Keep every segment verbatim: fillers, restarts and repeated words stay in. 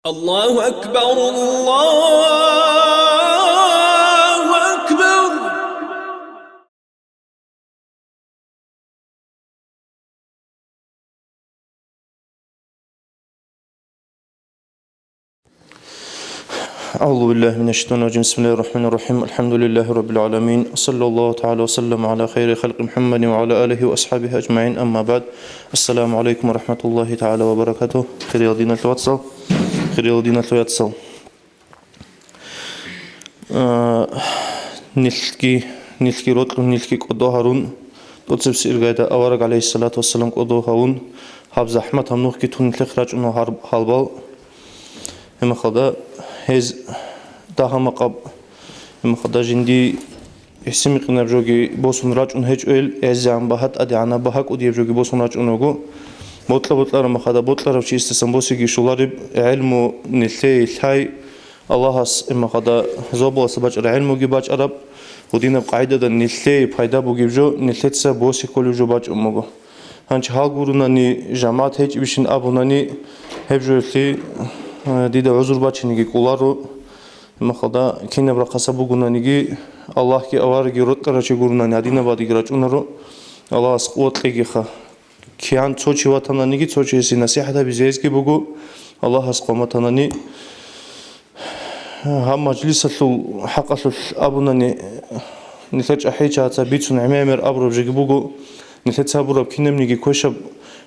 الله أكبر، الله أكبر. أعوذ بالله من الشيطان الرجيم. بسم الله الرحمن الرحيم. الحمد لله رب العالمين. صلى الله تعالى وسلم على خير خلق محمد وعلى آله وأصحابه أجمعين. أما بعد. السلام عليكم ورحمة الله تعالى وبركاته. Хириял диналъул вацал, хириял диналъул яцал. А, нилъги, нилъги рокьун, нилъги кӀодо гьарун, тӀоцебесеб иргайда авараг, гӀалайгьиссалату вассалам, кӀодо гьавун, гьаб захӀматаб нухги тун нилъехъ рачӀуна гьар-, гьалбал. Гьебмехалда гьез дагьа-макъаб, гьебмехалда жиндие гӀисинаб жоги босун рачӀун гьечӀо, ил гӀезегӀан багьа, тӀадегӀанаб багьа кӀудияб жоги босун рачӀун руго. Бокьа-бокьараб мехалда бокьарав чиясдасан босиги щолареб, гӀелму нилъее лъай, Аллагьас, гьебмехалда, зобаласа бачӀараб гӀелмуги бачӀараб, гьединаб къагӀидада нилъее пайда бугеб жо, нилъеца босе кколеб жо бачӀун буго. Гьанже гьал гурунани, жамагӀат гьечӀебищин абунани, гьеб жоялъе, э, дида гӀузур бачиниги кӀоларо. Гьебмехалда кинаб рахъалъа бугонаниги, Аллагьги аварагги рокьарав чи гурунани гьадинаб бадиги рачӀунаро. Аллагьас къуват кьегиха. Киян цо чи ватананиги, цо чиясе насихӀат гьабизе гьезги буго, Аллагьас хъван батанани. Гьаб мажлисалъул хӀакъалъулъ абунани, нилъер чӀахӀиял чагӀаца бицун гӀемер-гӀемер абураб жоги буго, нилъеца гьабураб кинабниги квешаб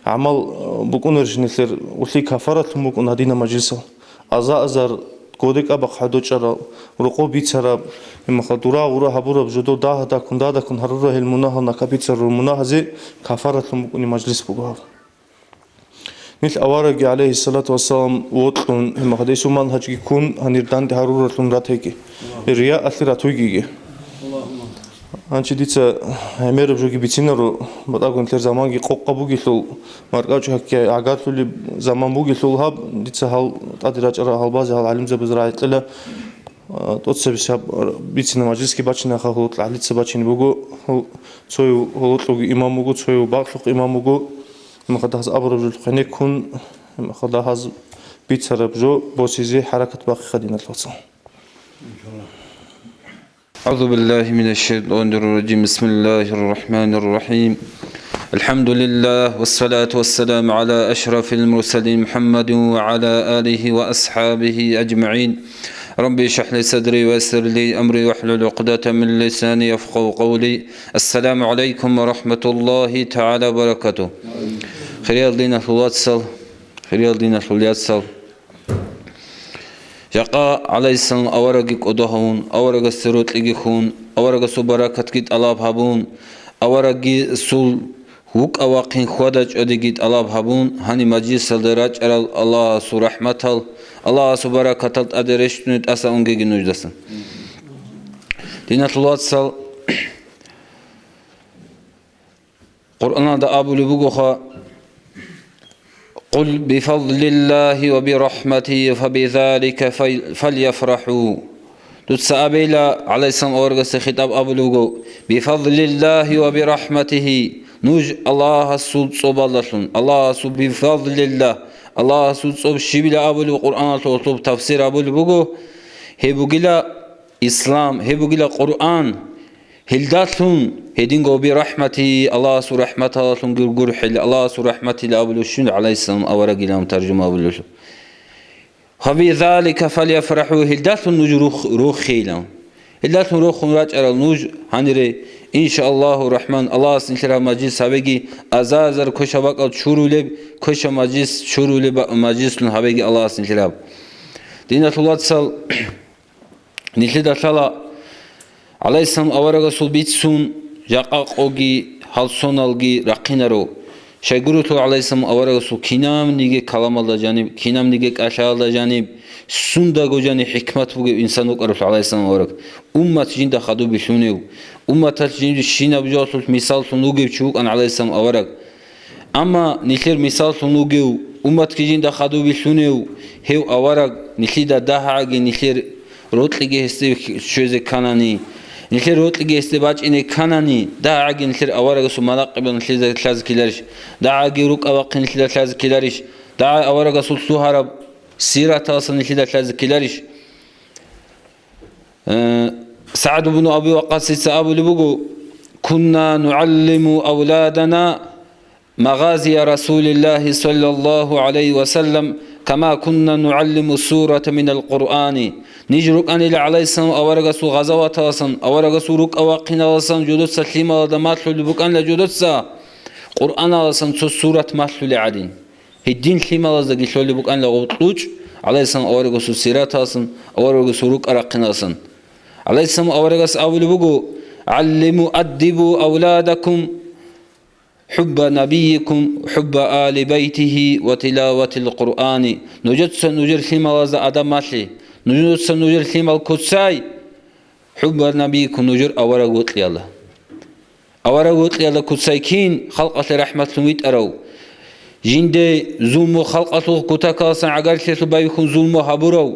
гӀамал, э, букӀунарищ нилъер улъи кафаратлъун букӀун гьадинаб мажлисал. Аза-азар, кодекӀабахъ гьадочӀарал, рокъов бицараб, гьебмехалда дура-гъура гьабураб, жодор дагьа-даккун, дада-даккун гьарурал гьел мунагьал, накапицарурал мунагьазе кафаратлъун букӀунеб мажлис буго гьаб. Нилъ аварагги, гӀалайгьиссалату вассалам, вокьун, гьебмехалда гьесул манхӀажги ккун, гьанир данде гьарураллъун ратайги, рияалъе ратуйгиги. Гьанже дица гӀемераб жоги бицинаро, батӀаго нилъер заманги къокъаб бугелъул, маркӀачӀу гьакки гӀагарлъулеб заман бугелъул гьаб, дица гьал тӀаде рачӀарал гьалбазе, гьал гӀалимзабазе рагӀи кьела. А, тӀоцебесеб гьаб бицина мажлисги бачинаха, гьоло гьалица бачине буго, гьол-, цояв гьололъулги имам вуго, цояв бакълъухъ имам вуго. Гьебмехалда гьаз абураб жо гьенеккун, гьебмехалда гьаз бицараб жо босизе хӀаракат бахъиха, диналъул вацал. أعوذ بالله من الشيطان الرجيم. بسم الله الرحمن الرحيم. الحمد لله والصلاة والسلام على أشرف المرسلين محمد وعلى آله وأصحابه أجمعين. رب اشرح لي صدري ويسر لي أمري واحلل عقدة من لساني يفقهوا قولي. السلام عليكم ورحمة الله تعالى وبركاته. Хириял диналъул вацал, хириял диналъул яцал. Жакъа гӀалайгьиссалам аварагги кӀодо гьавун, аварагасде рокьиги хьун, аварагасул баракатги тӀалаб гьабун, аварагасул вукӀа-вахъин хьвада-чӀвадиги тӀалаб гьабун, гьаниб мажлисалда рачӀарал Аллагьасул рахӀматал, Аллагьасул баракатал тӀаде рещтӀуни тӀаса унгеги нуждасан. Диналъул вацал, Къуръаналда абулеб бугоха: «Къул бифадлиллахи ва бирахматихи фабизалика фал-, фальяфраху». Дуца абейла, гӀалайгьиссалам аварагасда хитӀаб абулеб буго: «Бифадлиллахи ва бирахматихи», нуж Аллагьасул цӀобалдалъун, Аллагьасул бифадлилла, Аллагьасул цӀоб щибила абулеб Къуръаналъул гьелъул тафсир абулеб буго, гьеб бугила ислам, гьеб бугила Къуръан. Гьелдалъун, гьединго бирахмати, Аллагьасул рахматалалъун гургурхӀел, Аллагьасул рахматила абулев щун гӀалайгьиссалам аварагилан таржума абулелъул. «Фабизалика фальяфраху», гьелдалъун нуж рух-, рохейилан. Гьелдалъун рохун рачӀарал нуж гьанире, иншааллагьу рахман, Аллагьас нилъер гьаб мажлис гьабеги, азар-азар квешаб бакӀал чурулеб, квешаб мажлис чурулеб ба-, мажлислъун гьабеги Аллагьас нилъер гьаб. Диналъул вацал, Нилъеда лъала, гӀалайгьиссалам аварагасул бицун, жакъа къоги, гьалсоналги рахъинаро. Щайгурелъул гӀалайгьиссалам аварагасул кинабниги каламалда жаниб, кинабниги кӀалъаялда жаниб, сундаго жаниб хӀикмат бугев инсан вукӀаралъул гӀалайгьиссалам авараг. Уммат жинда хадуб билълъунев, умматалъ жинда щинаб жоялъулъ мисаллъун вугев чи вукӀан гӀалайгьиссалам авараг. Амма нилъер мисаллъун вугев, умматги жинда хадуб билълъунев гьев авараг нилъеда дагьагӀаги нилъер рокьиги гьесде щвезе кканани, нилъер рокьиги гьесде бачӀине кканани, дагьагӀаги нилъер аварагасул манакъибал нилъеда лъазе ккеларищ? ДагьагӀаги рукӀа-вахъин нилъеда лъазе ккеларищ? ДагӀа аварагасул лъугьараб сираталдасан нилъеда лъазе ккеларищ? Э, СагӀд ибн Аби Ваккасица абулеб буго: «Кунна нугӀаллиму авладана магъазия Расулиллагьи саллаллагьу гӀалайгьи ва саллам, кама кунна нугӀаллиму сурата минал Къуръани». Ниж рукӀанила гӀалайгьиссалам аварагасул гъазаваталасан, аварагасул рукӀа-вахъиналасан жодоца лъималазда малъулеб букӀанила жодоца Къуръаналасан цо сурат малъулеб гӀадин. Гьедин лъималаздаги лъолеб букӀанила гъов кьучӀ, гӀалайгьиссалам аварагасул сираталасан, аварагасул рукӀа-рахъиналасан. ГӀалайгьиссалам аварагас абулеб буго: «ГӀаллиму, аддибу авладакум хӀубба набийикум, хӀубба али байтихи ва тилаватил Къуръани». Нужеца нужер лъималазда адаб малъе, нужеца нужер лъимал куцай, хӀубба набийикум, нужер авараг вокьиялда. Авараг вокьиялда куцай кин, халкъалъе рахӀматлъун витӀарав? Жинде зулму халкъалъул кутакаласан гӀагарлъиялъул байбихьун зулму гьабурав,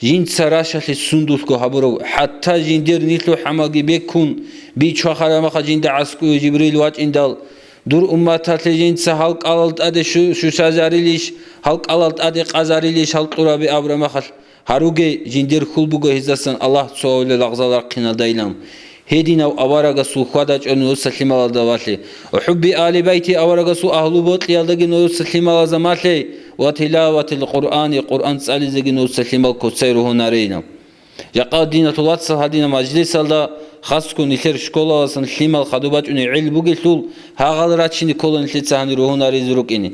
жинца рашалъе сундулъго гьабурав, хӀатта жиндир нилъу хӀамаги беккун, бичвахараб мехалъ жинда гӀаскӀове Жибрил вачӀиндал, дур умматалъе жинца гьал кӀалал тӀаде щу-, щущазарилищ, гьал кӀалал тӀаде къазарилищ гьал кьураби абураб мехалъ, гьаруге, жиндир хьул буго гьездасан Аллагь цо гьавулел лагъзал рахъиналдайилан. Гьединав аварагасул хьвадачӀо нужеца лъималазда малъе. Ва хӀубби али байти, аварагасул агьлу бокьиялдаги нужеца лъималазда малъе. Ва тилаватил Къуръани, Къуръан цӀализеги нужеца лъимал куцай ругьунарейилан. Жакъа, диналъул вацал, гьадинаб мажлисалда, хасго нилъер школаласан лъимал хадуб бачӀунеб гӀел бугелъул, гьагъал рачине ккола нилъеца гьанир ругьунаризе рукӀине.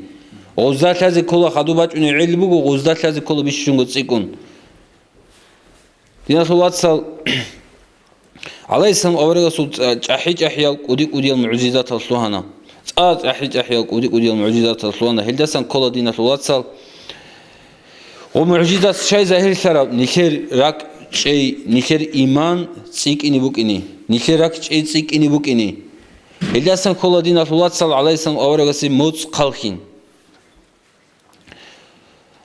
Гъузда лъазе ккола хадуб бачӀунеб гӀел буго, гъузда лъазе ккола бищунго цӀикӀкӀун. Диналъул вацал, гӀалайгьиссалам аварагасул цӀа-, чӀахӀи-чӀахӀиял, кӀуди-кӀудиял мугӀжизатал лъугьана. ЦӀа-, чӀахӀи-чӀахӀиял, кӀуди-кӀудиял мугӀжизатал лъугьана. Гьелдасан ккола, диналъул вацал, гъо мугӀжизат щай загьирлъараб? Нилъер ракӀчӀей, нилъер иман цӀикӀкӀине букӀине, нилъер ракӀчӀей цӀикӀкӀине букӀине. Гьелдасан ккола, диналъул вацал, гӀалайгьиссалам аварагасе моцӀ хъалхьин.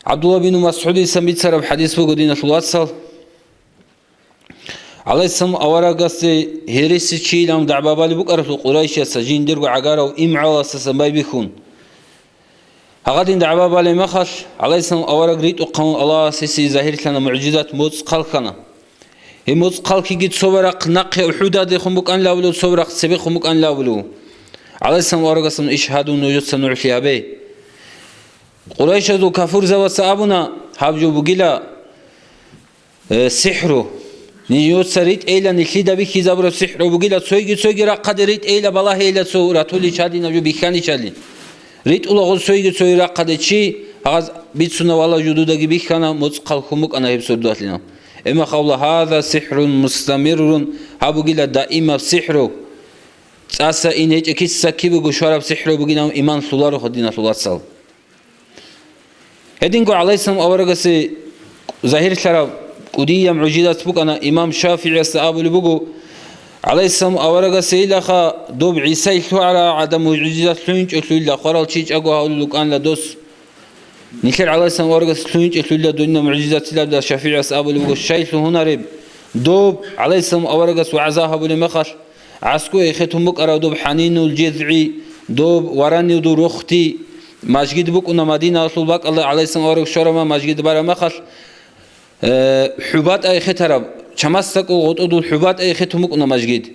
ГӀабдулла бин МасгӀудица бицараб хӀадис буго, диналъул вацал. ГӀалайгьиссалам аварагасде гьереси чийилан дагӀба балеб букӀаралъул, Къурайшияса жиндирго гӀагарав имгӀаласасан байбихьун. Гьагъадин дагӀба балеб мехалъ, гӀалайгьиссалам авараг ритӀухъ гьавун Аллагьас гьесие загьирлъана мугӀжизат, моцӀ хъалхьана. Гьеб моцӀ хъалхьиги цо варахъ нахъе УхӀудадехун букӀанилан абулев, цо варахъ цебехун букӀанилан абулев. ГӀалайгьиссалам аварагасан: «Ишгьаду, нужеца нугӀлъи гьабе». Къурайшазул кафурзабаца абуна: «Гьаб жо бугила, э, сихӀру. Нужеца ритӀейилан, нилъеда бихьизабураб сихӀру бугила, цойги-цойги рахъаде ритӀейилан, балагьейилан цо ратулищ гьадинаб жо бихьанищали». РитӀулаго цойги-цойги рахъаде чи, гьагъаз бицуна, вала, жудудаги бихьана, моцӀ хъалхьун букӀана гьеб сордоялъ. Эмма гьавла: «Гьаза сихӀрун мустамиррун», гьаб бугила даимаб сихӀру. ЦӀаса ин гьечӀеб киса кибего щвараб сихӀру бугилан иман лъоларо, диналъул вацал. Гьединго гӀалайгьиссалам аварагасе загьирлъараб кӀудияб мугӀжизат букӀана. Имам ШафигӀиясда абулеб буго, гӀалайгьиссалам аварагасе илаха доб ГӀисай лъугӀараб гӀадаб мугӀжизат лъугӀинчӀелъулила, хварал чи чӀаго гьавулел рукӀанила дос. Нилъер гӀалайгьиссалам аварагас лъугӀинчӀелъулила дунина мугӀжизатилабда. ШафигӀияс абулеб буго, щай лъугьунареб? Доб гӀалайгьиссалам аварагас вагӀза гьабулеб мехалъ, гӀаскӀу эхетун букӀарав доб хӀанинул жезгӀи, доб варанив дов рохти, мажгид букӀуна Мадинаялъул бакӀалда, гӀалайгьиссалам авараг щвараб мажгид бараб мехалъ, э, хӀубатӀа эхетараб, чамасдакӀул гъотӀодул хӀубатӀа эхетун букӀуна мажгид.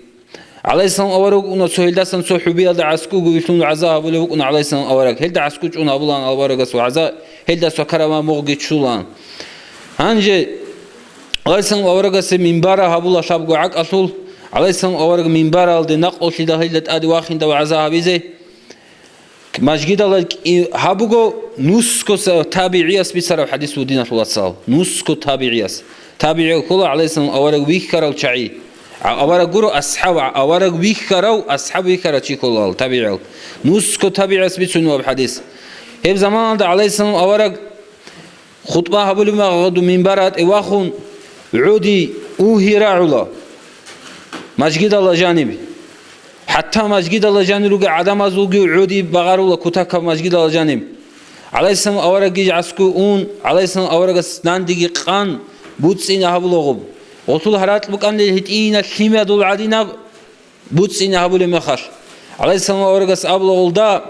ГӀалайгьиссалам авараг вукӀуна цо, гьелдасан цо хӀубиялда гӀаскӀуго вилълъун вагӀза гьабулев вукӀуна гӀалайгьиссалам авараг. Гьелда гӀаскӀу чӀун гьабулаан аварагас вагӀза, гьелда свакарама мугъги ччулаан. Гьанже гӀалайгьиссалам аварагасе минбара гьабула лъабго гӀакӀалъул, гӀалайгьиссалам авараг минбаралде накъулъида гьелда тӀаде вахинда вагӀза гьабизе. Мажгидала кӀи-, гьаб буго нусго са-, табигӀияс бицараб хӀадис буго, диналъул вацал. Нусго табигӀияс. ТабигӀи ккола гӀалайгьиссалам авараг вихьарав чагӀи. А-, авараг гуро асхӀаб, а-, авараг вихьарав, асхӀаб вихьарав чи ккола табигӀиял. Нусго табигӀияс бицунеб хӀадис. Гьеб заманалда гӀалайгьиссалам авараг хутӀба гьабулеб мехалъ минбара тӀе вахун, гӀоди угьи рагӀула мажгидала жаниб. ХӀатта мажгидала жанир ругел гӀадамазулги гӀоди багъарула кутакаб мажгидала жаниб. ГӀалайгьиссалам аварагги гӀаскӀу ун, гӀалайгьиссалам аварагас нандеги къан, буцӀцӀине гьабула гъоб. Гъолъул гьаракь букӀанила гьитӀинал лъимадул гӀадинаб буцӀцӀине гьабулеб мехалъ. ГӀалайгьиссалам аварагас абула гъолда,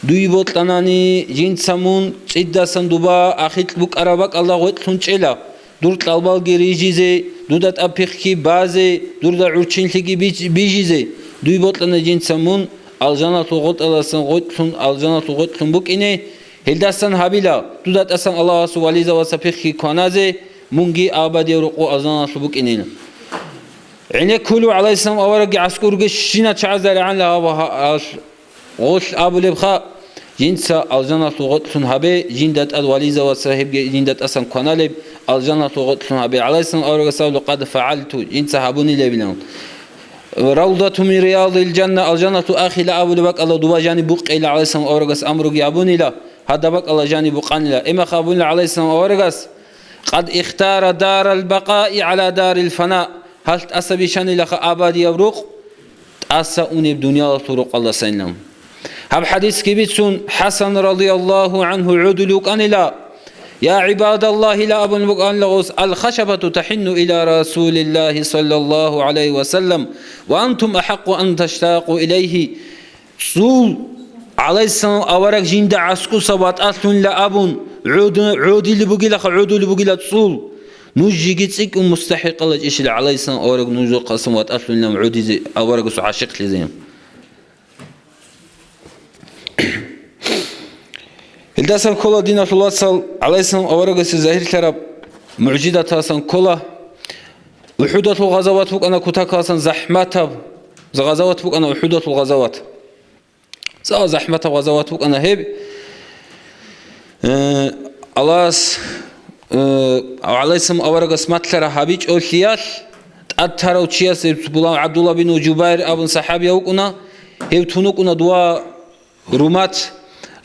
Дуе бокьанани, жинца мун цӀидасан дуба ахикь букӀараб бакӀалда гъветӀлъун чӀела, дур кьалбалги рижизе, дуда тӀад пихъги базе, дурда гӀурччинлъиги бич-, бижизе. Дуе бокьана жинца мун алжаналъул гъотӀалдасан гъветӀлъун, алжаналъул гъветӀлъун букӀине, гьелдасан гьабила, дуда тӀасан Аллагьасул вализаваса пихъги кваназе, мунги абадияб рокъов алжаналъул букӀинин. ГӀенеккулев гӀалайгьиссалам аварагги гӀаскӀурги щина чагӀазда рагӀанила гьаб гьа-, гьалъ гъолъ абулебха: «Жинца алжаналъул гъветӀлъун гьабе, жинда тӀад вализаваса гьебги жинда тӀасан кваналеб, алжаналъул гъветӀлъун гьабе». ГӀалайгьиссалам аварагас абула: «Къад фагӀалту», жинца гьабунилебилан. «Равдату мин риядил жанна», алжаналъул ахила абулеб бакӀалда дуба жаниб букъейила, гӀалайгьиссалам аварагас амруги абунила, гьадаб бакӀалда жаниб букъанила. Эмаха абунила гӀалайгьиссалам аварагас: «Къад ихтара дарал бакъаи гӀала дарил фана», гьалъ тӀаса бищанилаха абадияб рукъ тӀаса унеб дуниялалъул рукъалдасайилан. Гьаб хӀадисги бицун, ХӀасан радияллагьу гӀангьу гӀодулев вукӀанила: «Я гӀибадаллагь», ила абун букӀанила гъос, «алхашабату тахӀинну иля Расулиллагьи саллаллагьу гӀалайгьи ва саллам, ва антум ахӀакъу ан таштакъу илайгьи». ЦӀул, гӀалайгьиссалам авараг жинда гӀаскӀуса ватӀалъунила абун, гӀоду-, гӀодулеб бугилаха, гӀодулеб бугила цӀул. Нуж жеги цӀикӀкӀун мустахӀикъала чӀищила гӀалайгьиссалам авараг нужехъасан ватӀалъунилан гӀодизе, аварагасул гӀашикълъизе. Гьелдасан ккола, диналъул вацал, гӀалайгьиссалам аварагасе загьирлъараб мугӀжизаталдасан ккола. УхӀудалъул гъазават букӀана кутакалдасан захӀматаб, гъазават букӀана УхӀудалъул гъазават. Цо захӀматаб гъазават букӀана гьеб. Э, Аллагьас, э, гӀалайгьиссалам аварагас малъараб гьабичӀолъиялъ, тӀад тарав чияс, гьеб була ГӀабдулла бин Жубайр абун сахӀабияв вукӀуна, гьев тун вукӀуна дова румат,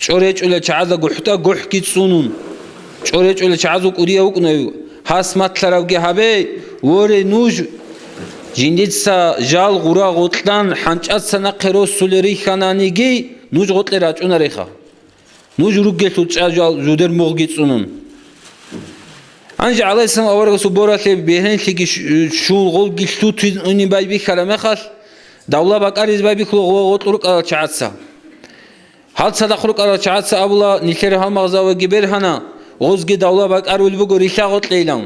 чӀоречӀулел чагӀазда гухӀтӀа гухӀги цӀунун. ЧӀоречӀулел чагӀазул кӀудияв вукӀуна гьев. Гьас малъарабги гьабе, воре, нуж жиндица жал гъура гъоркьан хӀанчӀаца нахъе росулел рихьананиги, нуж гъоркье рачӀунареха. Нуж ругелъул чӀа жал жудер мугъги цӀунун. Гьанже гӀалайгьиссалам аварагасул боралъе бегьенлъиги щ-, щун гъолги лъутун унин байбихьараб мехалъ, давла бакӀаризе байбихьула гъо-, гъоркьул рукӀарал чагӀаца. Гьал цадахъ рукӀарал чагӀаца абула, нилъер гьалмагъзаваги бергьана, гъозги давла бакӀарулеб буго рилълъа гъоркьейилан.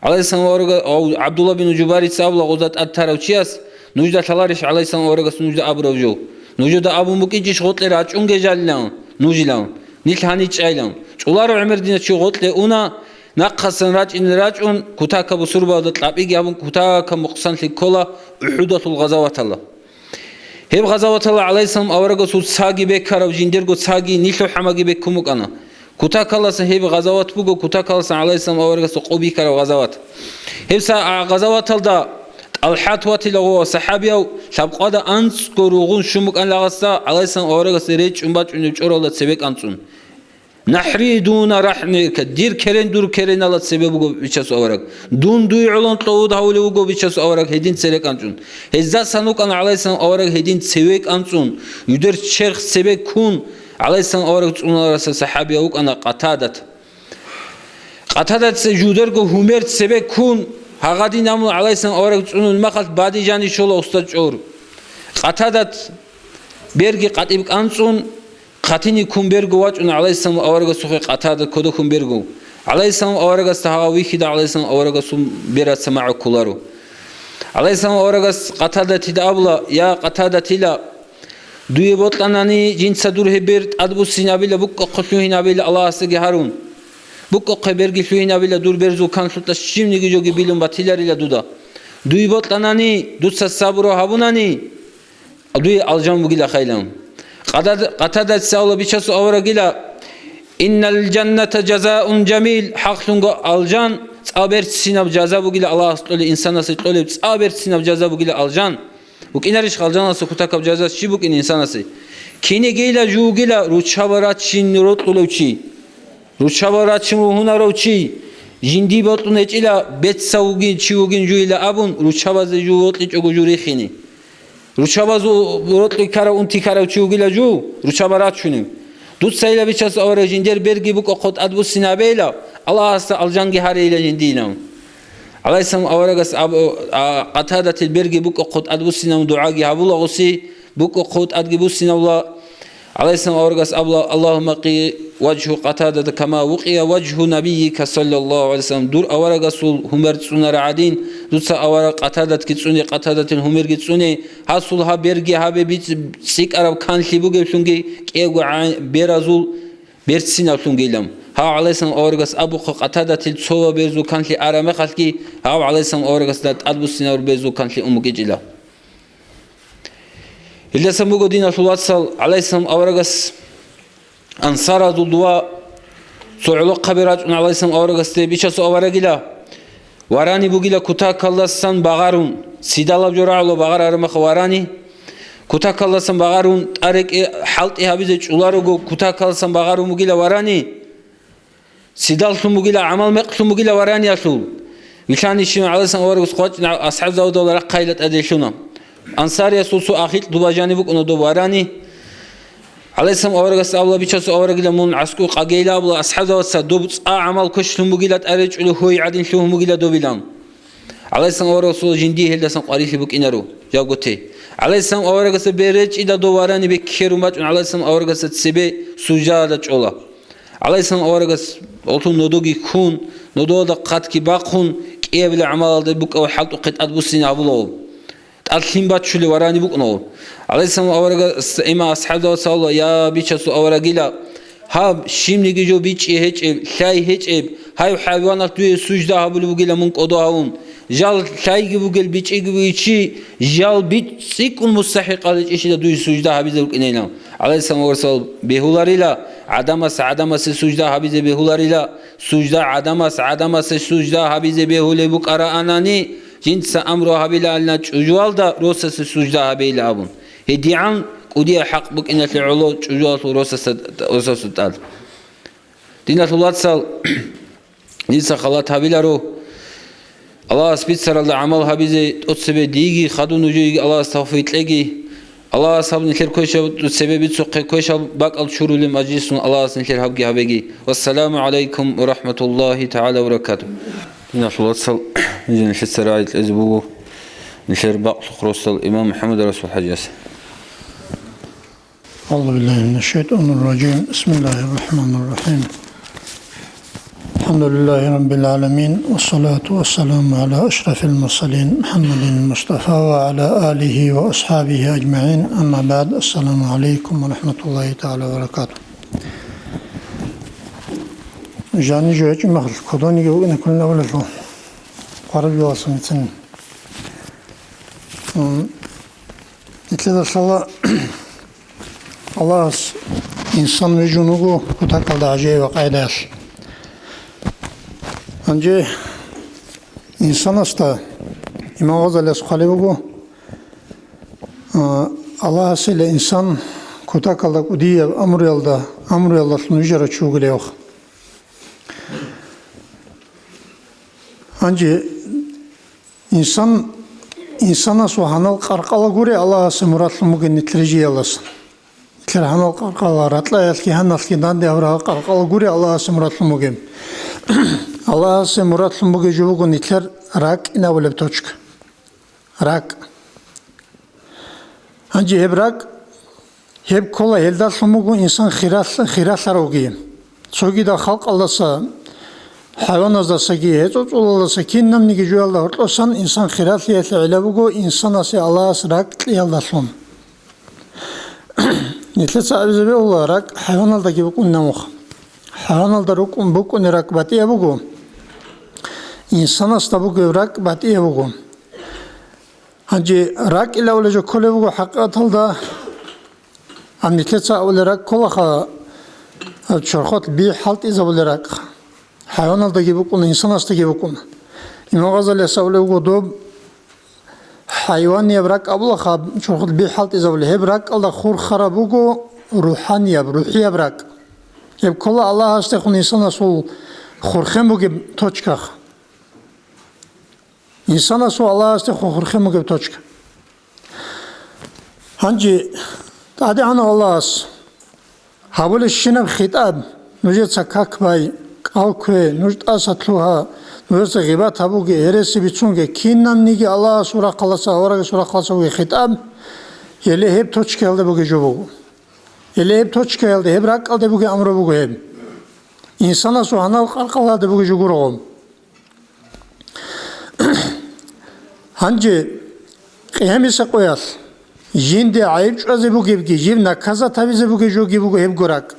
ГӀалайгьиссалам аварага-, ав-, ГӀабдулла бин Жубайрица абула гъозда тӀад тарав чияс, нужда лъаларищ гӀалайгьиссалам аварагас нужда абурав жо? Нужеда абун букӀинчӀищ гъоркье рачӀунге жалилан, нужилан, нилъ гьаничӀайилан? ЧӀоларо гӀемер дина чи гъоркье уна, нахъасан рачӀине рачӀун, кутакаб бусурбабазда кьабиги гьабун, кутакаб мукъсанлъи ккола УхӀудалъул гъазаваталда. Гьеб гъазаваталда гӀалайгьиссалам аварагасул цаги бекараб, жиндирго цаги, нилъер хӀамаги беккун букӀана. Кутакалдаса гьеб гъазават буго, кутакалдасан гӀалайгьиссалам аварагасда къо бихьараб гъазават. Гьеб са-, а, гъазаваталда ТӀалхӀат ватила гъо сахӀабияв, лъабкъвада анцӀго ругъун щун букӀана лагъасда, гӀалайгьиссалам аварагасда речӀчӀун бачӀунеб чӀоралда цебе кӀанцӀун. «НахӀри дуна рахӀника», дир керен дур керенала цебе буго, бичасул авараг. Дун дуе гӀолон кьовуд гьавулев вуго, бичасул авараг, гьедин цере кӀанцӀун. Гьездасан вукӀана гӀалайгьиссалам авараг гьедин цеве кӀанцӀун, жудер черх цебе ккун, гӀалайгьиссалам авараг цӀуналараса сахӀабияв вукӀана Къатадат. Къатадат жудерго гьумер цебе ккун, гьагъадин амун гӀалайгьиссалам авараг цӀунун махалъ бадижани щола устар чӀор. Къатадат берги къатӀиб кӀанцӀун, хъатине ккун берго вачӀун гӀалайгьиссалам аварагасухъе Къатадат кодохьун берго. ГӀалайгьиссалам аварагасда гьагъав вихьида гӀалайгьиссалам аварагасул бераца магӀу кколаро. ГӀалайгьиссалам аварагас Къатадатида абула: «Я Къатадатила, дуе бокьанани, жинца дур гьеб бер тӀадбуссинабила, букӀахъе лъугьинабила Аллагьасдаги гьарун. БукӀахъе берги лъугьинабила, дур берзул канлъутӀа щибниги жоги билун батиларила дуда. Дуе бокьанани, дуца сабур гьабунани, дуе алжан бугила хайилан». Къатада-, Къатадатица абула, бичасул аварагила: «Иннал жанната жазаун жамил», хӀакълъунго алжан цӀакъ берцинаб жаза бугила, Аллагьас кьолеб, инсанасе кьолеб цӀакъ берцинаб жаза бугила алжан. БукӀинарищ алжаналъул кутакаб жаза щиб букӀин инсанасе? Кинигейила жо вугила руччаба рачин рокьулев чи. Руччаба рачин ругьунарав чи, жиндие бокьун гьечӀила, бецав вугин, чи вугин жуйила абун, руччабазе жо вокьичӀого жо рихине. Руччабазул рокьи ккарав, унти ккарав чи вугила жо, руччаба рачунев. Дуцайила, бичасул авараг, жиндер берги букӀахъе тӀадбуссинабейила, Аллагьасда алжанги гьарейила жиндиинав. ГӀалайгьиссалам аварагас аб-, а, Къатадатил берги букӀахъе тӀадбуссинабун дугӀаги гьабула гъоси, букӀахъе тӀадги буссинавла, ГӀалайгьиссалам аварагас абула: «Аллагьумма къи важгьу Къатадата кама вукъия важгьу набиййика саллаллагьу гӀалайгьи вассалам». Дур аварагасул гьумер цӀунара гӀадин, дуца авараг Къатадатги цӀуне, Къатадатил гьумерги цӀуне, гьасул гьаб берги гьабе биц-, цӀикӀкӀараб канлъи бугеблъунги, кӀиябго гӀа-, беразул берцинавлъунгилан. Гьав гӀалайгьиссалам аварагас абухъа Къатадатил цо ва берзул канлъи араб мехалъги, гьав гӀалайгьиссалам аварагасда тӀадбуссинабур берзул канлъи ун букӀинчӀила. Гьелдасан буго, диналъул вацал, гӀалайгьиссалам аварагас ансаразул дова цо гӀолохъаби рачӀун гӀалайгьиссалам аварагасде: «Бичасул аварагила, варани бугила кутакалдасан багъарун, цидалаб жо рагӀула багъарараб мехалъ варани, кутакалдасан багъарун, тӀарекӀи хӀалтӀи гьабизе чӀоларого кутакалдасан багъарун бугила варани». Цидаллъун бугила, гӀамал мекълъун бугила вараниялъул. Вилълъани щиван гӀалайгьиссалам аварагас къвачӀна асхӀабзавадал рахъайила тӀаделъуна. Ансариясул цо ахикь дуба жаниб букӀуна доб варани. ГӀалайгьиссалам аварагас абула: «Бичасул аварагила, мун гӀаскӀур къагейила», абула асхӀабзаваца, «доб цӀа гӀамал квешлъун бугила тӀаречӀулев гьой гӀадинлъун бугила добилан». ГӀалайгьиссалам аварагасул жиндие гьелдасан къварилъи букӀинаро, жабго те. ГӀалайгьиссалам аварагасда бер речӀчӀида дов варани беккерун бачӀун гӀалайгьиссалам аварагасда цебе суждада чӀола. ГӀалайгьиссалам аварагас гьелъул нодоги ккун, нодоялда хъатги бахъун, кӀиабилеб гӀамалалда букӀав хӀалтӀухъе тӀадбуссине гьабулаго. ТӀад лъим баччулев варани букӀунаго. ГӀалайгьиссалам аварагас иман асхӀабзаваца абула: «Я бичасул аварагила, гьаб щибниги жо бичӀчӀи гьечӀеб, лъай гьечӀеб, гьай хӀайваналъ дуе сужда гьабулеб бугила мун кӀодо гьавун. Жал лъайги бугел, бичӀчӀиги бугев чи, жал бицӀцӀикӀкӀун мустахӀикъал гьечӀищила дуе сужда гьабизе рукӀинейилан». ГӀалайгьиссалам аварагас бегьуларила, гӀадамас гӀадамасе сужда гьабизе бегьуларила, сужда гӀадамас гӀадамасе сужда гьабизе бегьулеб букӀараанани, жинца амру гьабилаанила чӀужуялда росасе сужда гьабейила абун. ГьедигӀан кӀудияб хӀакъ букӀиналъе гӀоло чӀужуялъул росасда, росасда тӀад. Диналъул вацал, дица халат гьабиларо. Аллагьас бицаралда гӀамал гьабизе тӀоцебе диеги, хадув нужееги Аллагьас тавфикъ кьеги. Аллагьас гьаб нилъер квешаб цебе бицухъе, квешаб бакӀал чурулеб мажлисун Аллагьас нилъер гьабги гьабеги. Вассаламу гӀалайкум ва рахӀматуллагьи тагӀала ва баракатугь. Диналъул вацал, гьанже нилъеца рагӀи кьезе буго нилъер бакълъухъ росдал имам МухӀаммад Расул ХӀажияс. أعوذ بالله من الشيطان الرجيم. بسم الله الرحمن الرحيم. الحمد لله رب العالمين، والصلاة والسلام على أشرف المرسلين محمد المصطفى وعلى آله وأصحابه أجمعين. أما بعد، السلام عليكم ورحمة الله تعالى وبركاته. Жаниб жо гьечӀеб мехалъ, кодониги вукӀине кколин абулелъул, хъвараб жоялъул мицин. М, нилъеда лъала Аллагьас инсан вижун вуго кутакалда гӀажаиб къагӀидаялъ. Гьанже инсанасда имам Гъазалияс хъвалеб буго, а, Аллагьасила инсан кутакалда кӀудияб амруялда, амруялдалъун вижарав чи вугилевха. Гьанже Инсан, инсанасул гьанал къаркъала гури Аллагьасе мурадлъун бугеб нилъер жиялдасан. Нилъер гьанал къаркъала, ракьалъги гьаналъги данде гьабураб къаркъала гури Аллагьасе мурадлъун бугеб. Аллагьасе мурадлъун бугеб жо буго нилъер ракӀ инабулеб точка. РакӀ. Гьанже гьеб ракӀ, гьеб ккола, гьелдалъун буго инсан хирал-, хиралъаравги. Цогидал халкъалдаса, хӀайваназдасаги, гьезул цӀолалдаса кинабниги жоялда гьоркьосан инсан хиралъиялъе гӀилла буго инсанасе Аллагьас ракӀ кьеялдалъун. Нилъеца абизе бегьула, ракӀ хӀайваналдаги букӀуна мухъ. ХӀайваналда рукӀун букӀунеб ракӀ батӀияб буго, инсанасда бугеб ракӀ батӀияб буго. Гьанже ракӀ илавулеб жо кколеб буго хӀакъикъаталда, гьаниб нилъеца абулеб ракӀ кколаха, чорхолъ би хӀалтӀизабулеб ракӀ. ХӀайваналдаги букӀуна, инсанасдаги букӀуна. Имам Гъазалияс абулеб буго, доб хӀайванияб ракӀ абулаха, чорхолъ би хӀалтӀизабулеб, гьеб ракӀалда хурхараб буго рухӀанияб, рухӀияб ракӀ. Гьеб ккола Аллагьасдехун инсанасул хурхен бугеб точкаха. Инсанасул Аллагьасдехун хурхен бугеб точка. Гьанже ТӀадегӀанав Аллагьас гьабулебщинаб хитӀаб, нужеца как бай, кӀал ккве, нуж тӀаса лъугьа, нужеца гъибат гьабуге, гьереси бицунге, кинабниги Аллагьасул рахъалдаса, аварагасул рахъалдаса бугеб хитӀаб, гьеле гьеб точкаялда бугеб жо буго. Гьеле гьеб точкаялда, гьеб ракӀалде бугеб амру буго гьеб. Инсанасул гьанал къаркъалалда бугеб жо гурого. Гьанже къиямиса къоялъ жинде гӀайиб чӀвазе бугебги, жив наказат гьабизе бугеб жоги буго гьебго ракӀ.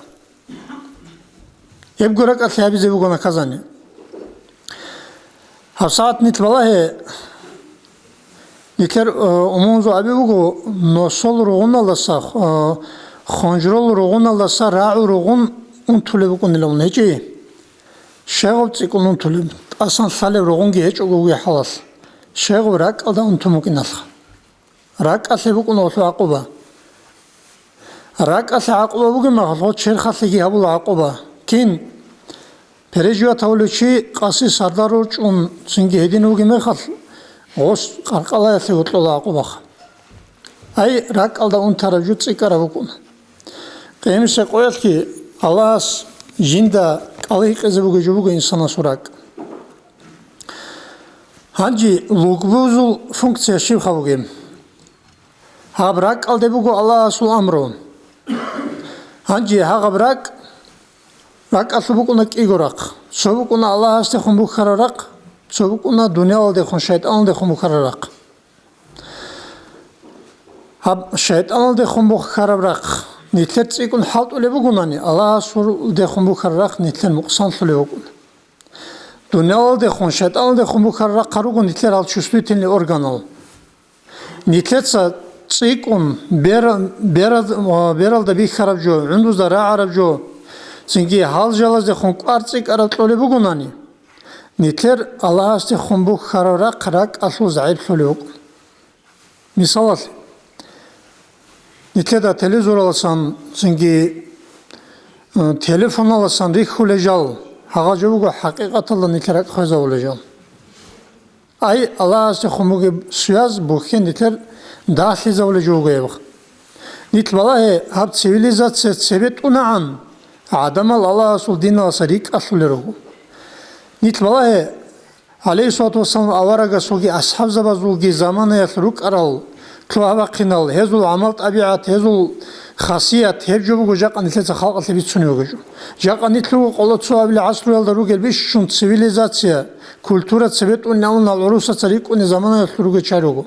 Гьебго ракӀалъе гьабизе буго наказание. ГьабсагӀат нилъ балагье, нилъер, э, умумузул абе буго, носол ругъуналдаса, э, хонжрол ругъуналдаса рагӀу ругъун унтулеб букӀунилан гьечӀи. Щайгъаб цӀикӀкӀун унтулеб, тӀасан лъалеб ругъунги гьечӀого вугеб хӀалалъ, щайгъаб ракӀалда унтун букӀиналъха. РакӀалъе букӀуна гъолъул гӀакъуба. РакӀалъе гӀакъуба бугеб мехалъ, гъо черхалъеги гьабула гӀакъуба. Кин? Переживать гьавулев чи къаси сардар рорчӀун цинги гьедин вугеб мехалъ, гъос къаркъалаялъе вокьула гӀакъубаха. Ай, ракӀалда унтараб жо цӀикӀкӀараб букӀуна. Къиямиса къоялъги Аллагьас жинда кӀалгьикъизе бугеб жо буго инсанасул ракӀ. Гьанже лугбузул функция щибха бугеб? Гьаб ракӀалде буго Аллагьасул амру. Гьанже гьагъаб ракӀ, ракӀалъул букӀуна кӀиго рахъ. Цо букӀуна Аллагьасдехун бухьараб рахъ, цо букӀуна дуниялалдехун, шайтӀаналдехун бухьараб рахъ. Гьаб шайтӀаналдехун бухьараб рахъ нилъер цӀикӀкӀун хӀалтӀулеб бугонани, Аллагьасулдехун бухьараб рахъ нилъер мукъсанлъулеб букӀуна. Дуниялалдехун, шайтӀаналдехун бухьараб рахъал руго нилъер гьал чувствительный органал. Нилъеца цӀикӀкӀун бера-, бера-, бералда бихьараб жо, гӀундузда рагӀараб жо, цинги гьал жалаздехун кӀвар цӀикӀкӀараб кьолеб бугонани, нилъер Аллагьасдехун бухьараб рахъ ракӀалъул загӀиплъулеб букӀуна. Мисалалъе, нилъеда телевизораласан цинги, э, телефоналасан рихьулел жал, гьагъа жо буго хӀакъикъаталда нилъер ракӀ хвезавулел жал. Ай, Аллагьасдехун бугеб связь бухьен нилъер дагьлъизавулел жо буго гьеб. Нилъ балагье, гьаб цивилизация цебетӀунагӀан, гӀадамал Аллагьасул диналаса рикӀкӀалъулел руго. Нилъ балагье, гӀалейхиссалату вассалам аварагасулги асхӀабзабазулги заманаялъ рукӀарал лъугьа-бахъинал, гьезул гӀамал-тӀабигӀат, гьезул хасият, гьеб жо буго жакъа нилъеца халкъалъе бицунеб бугеб жо. Жакъа нилъ руго къоло цо абилеб гӀасруялда ругел бищун цивилизация, культура цебетӀунилан гьал гӀурусаца рикӀкӀунел заманаялъ ругел чагӀи руго.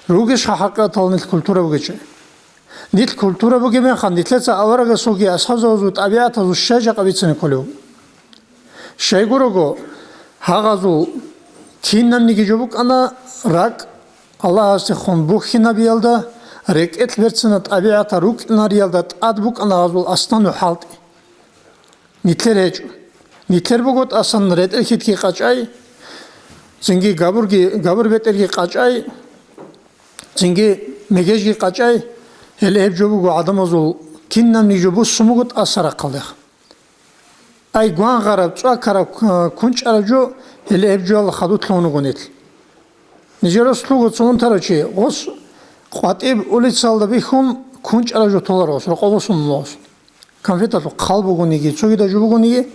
Ругищха хӀакъикъаталда нилъ культура бугел чагӀи? Нилъ культура бугеб мехалъ, нилъеца аварагасулги асхӀабзабазул тӀабигӀатазул щай жакъа бицине кколеб буго? Щай гурого, гьагъазул кинабниги жо букӀана ракӀ Аллагьасдехун бухьинабиялда, рекӀелъ берцина тӀабигӀатал рукӀинариялда тӀад букӀана гьазул астану хӀалтӀи. Нилъер гьечӀо. Нилъер буго тӀасан ретӀел-хьитги къачӀай, цинги габурги, габур-бетӀерги къачӀай, цинги мегежги къачӀай, гьеле гьеб жо буго гӀадамазул кинабниги жо буссун буго тӀаса рахъалдех. Ай, гвангъараб, цӀвакараб, к-, кунчӀараб жо, гьеле гьеб жоялда хадур лъугьун вуго нилъ. Нижер рос лъугьун цо унтарав чи, гъос къватӀиб улицалда бихьун, кунчӀараб жо толаро гъос, рокъов босун гъос. Конфеталъул хъал бугониги, цогидаб жо бугониги,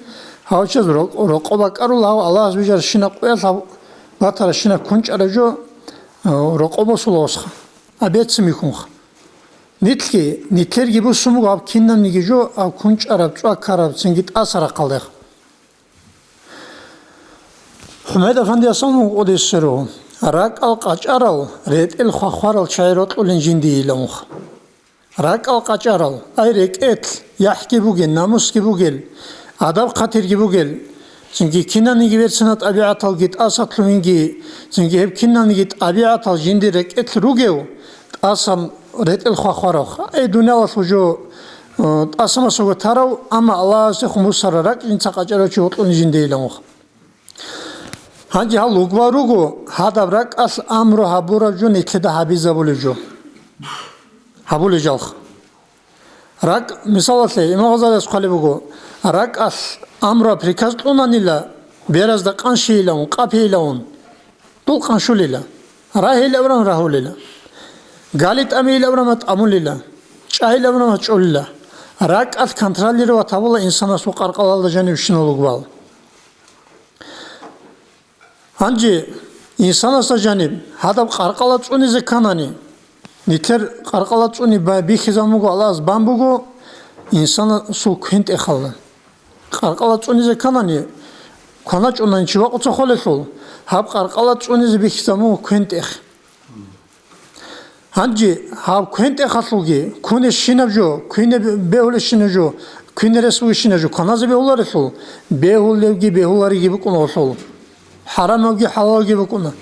гьав чияз рокъ-, рокъов бакӀарул, гьав Аллагьас бижаращинаб къоялъ гьав батаращинаб кунчӀараб жо, э, рокъов босула гъосха, а бецин бихьунха. Нилъги, нилъерги буссун буго гьаб кинабниги жо, гьаб кунчӀараб, цӀвакараб, цинги тӀаса рахъалдех. ХӀумайд Афандияс абун буго, къудиса сирругьу: «РакӀал къачӀарал, ретӀел хвахварал чагӀи рокьулин жиндиейилан унха». РакӀал къачӀарал, ай рекӀелъ, яхӀги бугел, намусги бугел, адаб-хъатирги бугел, цинги кинабниги берцинаб тӀабигӀаталги тӀасалъугьинги, цинги гьеб кинабниги тӀабигӀатал жиндир рекӀелъ ругев, тӀасан ретӀел хвахварав. Ай, дуниялалъул жо, э, тӀаса-масаго тарав, амма Аллагьасдехун буссараб ракӀ жинца къачӀарав чи вокьулин жиндейилан унха. Гьанже гьал лугба руго, гьадаб ракӀалъ амру гьабураб жо нилъеда гьабизабулеб жо. Гьабулеб жалха. РакӀ, мисалалъе, Имам Гъазалияс хъвалеб буго, ракӀалъ амру приказ кьунанила, беразда къанщейилавун, къапейилавун, дул къанщулила, рагьейилав ран рагьулила, гали тӀамейилав ран тӀамулила, чӀайилав ран чӀолила. РакӀалъ контролировать гьабула инсанасул къаркъалалда жанибщинал лугбал. Гьанже инсанасда жаниб гьадаб къаркъала цӀунизе кканани, нилъер къаркъала цӀуни ба-, бихьизабун буго, Аллагьас бан буго, Инсанасул квен тӀехалда. Къаркъала цӀунизе кканани, кваначӀунани чи вакъуца холелъул, гьаб къаркъала цӀунизе бихьизабун квен тӀех. Гьанже гьаб квен тӀехалъулги, кунебщинаб жо, квине бегьулебщинаб жо, квине рес бугебщинаб жо кваназе бегьуларелъул, бегьулебги бегьулареги букӀуна гъолъул, хӀарамабги хӀалалги букӀуна.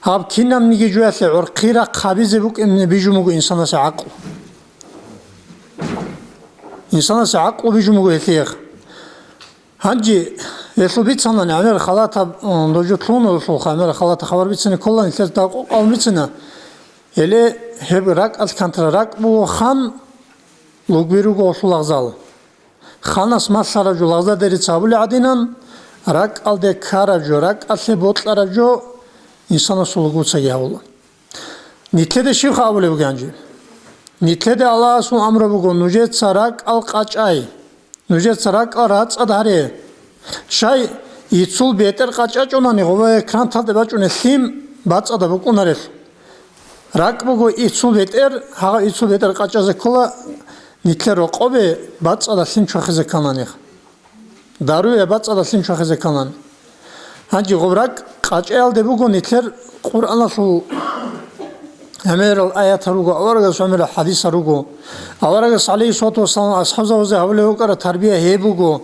Гьаб кинабниги жоялъе гӀурхъи рахъ гьабизе букӀине бижун буго инсанасе гӀакълу. Инсанасе гӀакълу бижун буго гьелъиех. Гьанже гьелъул бицанани, гӀемер халатаб, м, дожо лъугьуна гьелъулха, гӀемер халатаб хабар бицани ккола, нилъер дагъу-, къавм бицина. Гьеле гьеб ракӀалъ кантара ракӀ буго хан, лугби руго гъолъул лагъзал. Ханас малъараб жо лагъзадерица гьабулеб гӀадинан, ракӀалде ккараб жо, ракӀалъе бокьараб жо инсанасул лугбуцаги гьабула. Нилъеде щибха абулеб бугеб гьанже? Нилъеде Аллагьасул амру буго, нужеца ракӀал къачӀай, нужеца ракӀал рацӀцӀад гьаре. Щай, ицул бетӀер къачӀачӀунани, гъобе кранталде бачӀунеб лъим бацӀцӀадаб букӀунарелъ. РакӀ буго ицул бетӀер, гьагъа ицул бетӀер къачӀазе ккола нилъер рокъобе бацӀцӀадаб лъим чвахизе кканани. Даруе бацӀцӀадалъин чвахизе кканан. Гьанже гъоб ракӀ къачӀаялде буго нилъер Къуръаналъул гӀемерал аятал руго, аварагас гӀемерал хӀадисал руго. Аварагас, гӀалейхиссалату вассалам, асхӀабзабазе гьабулеб букӀараб тарбия гьеб буго.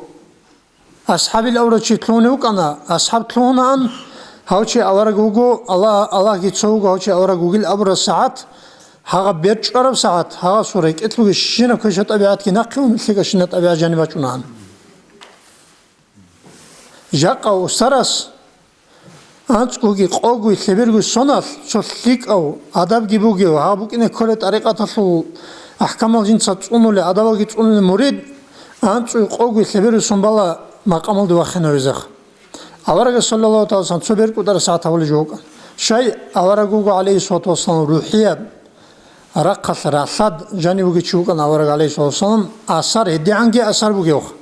АсхӀабил авараг чи лъугьунев вукӀана, асхӀаб лъугьунаан, гьав чи авараг вуго, Аллагь, Аллагьги цо вуго, гьав чи авараг вугил абураб сагӀат, гьагъаб бер чӀвараб сагӀат, гьагъасул рекӀелъ бугебщинаб квеша-тӀабигӀатги нахъе ун, лъикӀабщинаб тӀабигӀат жаниб бачӀунаан. Жакъа устарас анцӀгоги къогоги лъеберго соналъ цо лъикӀав, адабги бугев, гьаб букӀине кколеб тӀарикъаталъул ахӀкамал жинца цӀунулев, адабалги цӀунулев мурид анцӀгоги къогоги лъеберго сон бала макъамалде вахинавизехъ. Аварагас, саллаллагьу гӀалайгьи вассалам, цо бер кӀутӀараб сагӀат гьабулеб жо букӀана. Щай авараг вуго, гӀалейхиссалату вассалам, рухӀияб, рахъалъ ралъад жанив вугев чи вукӀана авараг, гӀалейхиссалату вассалам, асар, гьедигӀанги асар бугевха.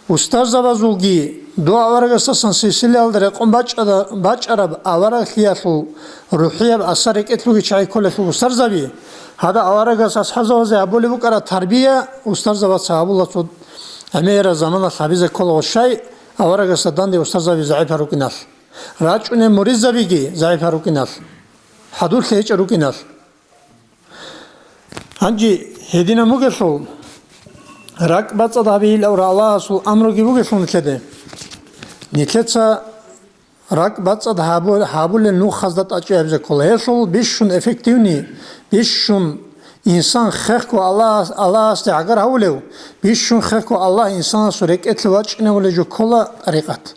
Устарзабазулги дов аварагасдасан силсилаялда рекъон бачӀара-, бачӀараб авараглъиялъул рухӀияб асар рекӀелъ бугев чагӀи кколелъул устарзаби, гьадаб аварагас асхӀабзабазе гьабулеб букӀараб тарбия устарзабаца гьабула цо гӀемераб заманалъ гьабизе кколаго, щай аварагасда данде устарзаби загӀипал рукӀиналъ, рачӀунел муридзабиги загӀипал рукӀиналъ, хӀадурлъи гьечӀеб рукӀиналъ. Гьанже гьединаб бугелъул, ракӀ бацӀцӀад гьабейилан Аллагьасул амруги бугелъул нилъеде, нилъеца ракӀ бацӀцӀад гьабу-, гьабулел нухазда тӀачӀи гьабизе ккола. Гьелъул бищун эффективный, бищун инсан хехго Аллагьас-, Аллагьасде гӀагар гьавулев, бищун хехго Аллагь инсанасул рекӀелъе вачӀинавулеб жо ккола тӀарикъат.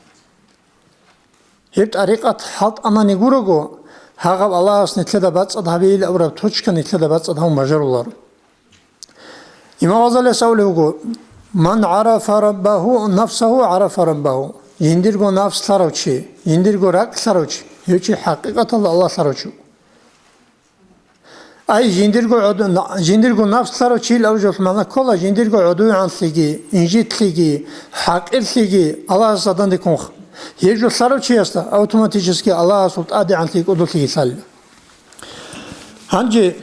Гьеб тӀарикъат хӀалтӀанани гурого, гьагъаб Аллагьас нилъеда бацӀцӀад гьабейилан абураб точка нилъеда бацӀцӀад гьавун бажаруларо. Имам Гъазалияс абулеб буго: «Ман гӀарафа раббагьу, нафсагьу гӀарафа раббагьу». Жиндирго нафс лъарав чи, жиндирго ракӀ лъарав чи, гьев чи хӀакъикъаталда Аллагь лъарав чи вуго. Ай, жиндирго гӀоду-, жиндирго нафс лъарав чийил абураб жоялъул магӀна ккола, жиндирго гӀодовегӀанлъиги, инжитлъиги, хӀакъирлъиги Аллагьасда данде ккунха. Гьеб жо лъарав чиясда автоматически Аллагьасул тӀадегӀанлъи кӀодолъиги лъалила. Гьанже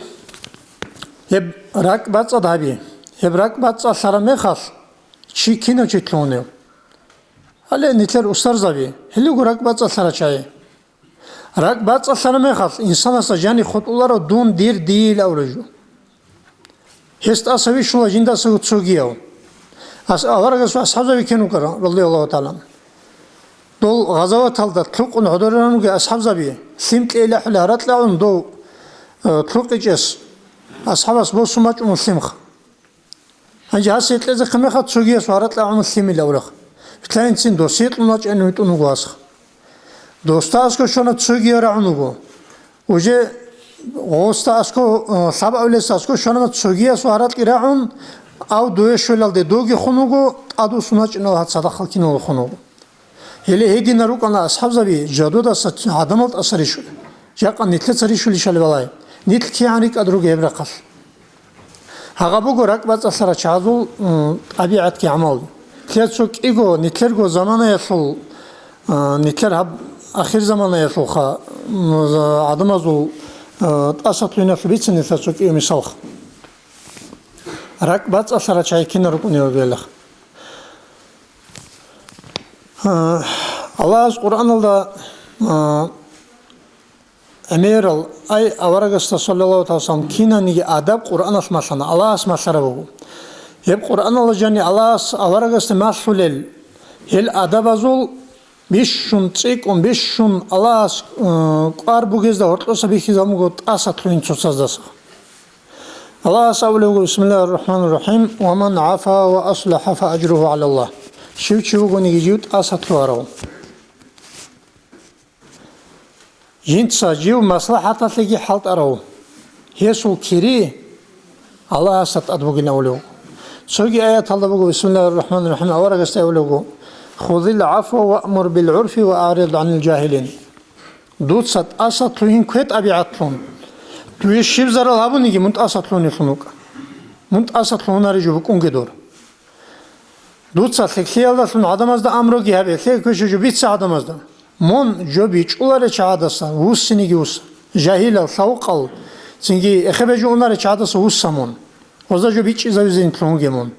гьеб ракӀ бацӀцӀад гьаби, гьеб ракӀ бацӀцӀалъараб мехалъ чи кинав чи лъугьунев? Гьале нилъер устарзаби, гьелего ракӀ бацӀцӀалъарал чагӀи. РакӀ бацӀцӀалъараб мехалъ, инсанасда жаниб хутӀуларо дун, дир, дийил абураб жо. Гьес тӀаса вищула жиндасаго цогияв. Ас-, аварагасул асхӀабзаби ккун вукӀара, радияллагьу тагӀала гӀангьу. Дол гъазаваталда лъукъун гӀодораран ругел асхӀабзаби, лъим кьейилахӀули гьаракь рагӀун дов, э, лъукъичӀес, асхӀабас босун бачӀун лъимха. Гьанже гьасе кьезехъе мехалъ цогиясул гьаракь рагӀун лъимил авлах. Питлаинцин досие кьун вачӀайин витӀун вуго асха. Досда аскӀов щвана цогияв рагӀун вуго. Уже гъосда аскӀов, э, лъабавлесда аскӀов щвана цогиясул гьаракь рагӀун, ав дове щвелалде довги хун вуго, тӀадвуссун вачӀинал гьаб цадахъал киналго хун вуго. Гьеле гьединал рукӀана асхӀабзаби жадудаса гӀадамал тӀаса рищулел. Жакъа нилъеца рищулищали балай, нилъ кигӀан рикӀкӀад ругел гьеб рахъалъ. Гьагъаб буго ракӀбацӀцӀалъарал чагӀазул, м, тӀабигӀатги гӀамалги. Нилъер цо кӀиго, нилъерго заманаялъул, а, нилъер гьаб ахирзаманаялъулха, м, гӀадамазул, а, тӀасалъугьиналъул бицин нилъер цо кӀиго мисалха. ракӀ бацӀцӀалъарал чагӀи кинал рукӀунев вугелха. А, Аллагьас Къуръаналда, а, гӀемерал, ай, аварагасда, саллаллагьу гӀалайгьи ва саллам, кинаниги адаб Къуръаналъ малъана, Аллагьас малъараб буго. Гьеб Къуръаналда жаниб Аллагьас аварагасда малъулел гьел адабазул бищун цӀикӀкӀун, бищун Аллагьас, э, кӀвар бугезда гьоркьоса бихьизабун буго тӀаса лъугьин цоцаздаса. Аллагьас абулеб буго: «Бисмиллагьир рахӀманир рахӀим. Ва ман гӀафа ва аслахӀа фа ажругьу гӀалаллагь». Щив чи вугониги жив тӀаса лъугьарав, жинца жив маслахӀаталъеги хӀалтӀарав, гьесул кири Аллагьасда тӀад бугин абулев. Цоги аяталда буго, бисмиллагьир рахӀманир рахӀим, аварагасда абулеб буго: «Хузил гӀафва ваъмур бил гӀурфи ва аърид гӀанил жагьилин». Дуца тӀаса лъугьин ккве тӀабигӀатлъун. Дуе щиб зарал гьабуниги, мун тӀаса лъугьунелъун вукӀа. Мун тӀаса лъугьунарев жо букӀунге дор. Дуца лъикӀлъиялдалъун гӀадамазда амруги гьабе, лъикӀ квешав жо бице гӀадамазда. Мун жо бичӀчӀуларел чагӀадаса вуссинеги вусса. Жагьилал, лъавукъал, цинги эхебе жо унарел чагӀадаса вусса мун. Гъоза жо бичӀчӀизавизин лъугьунге мун.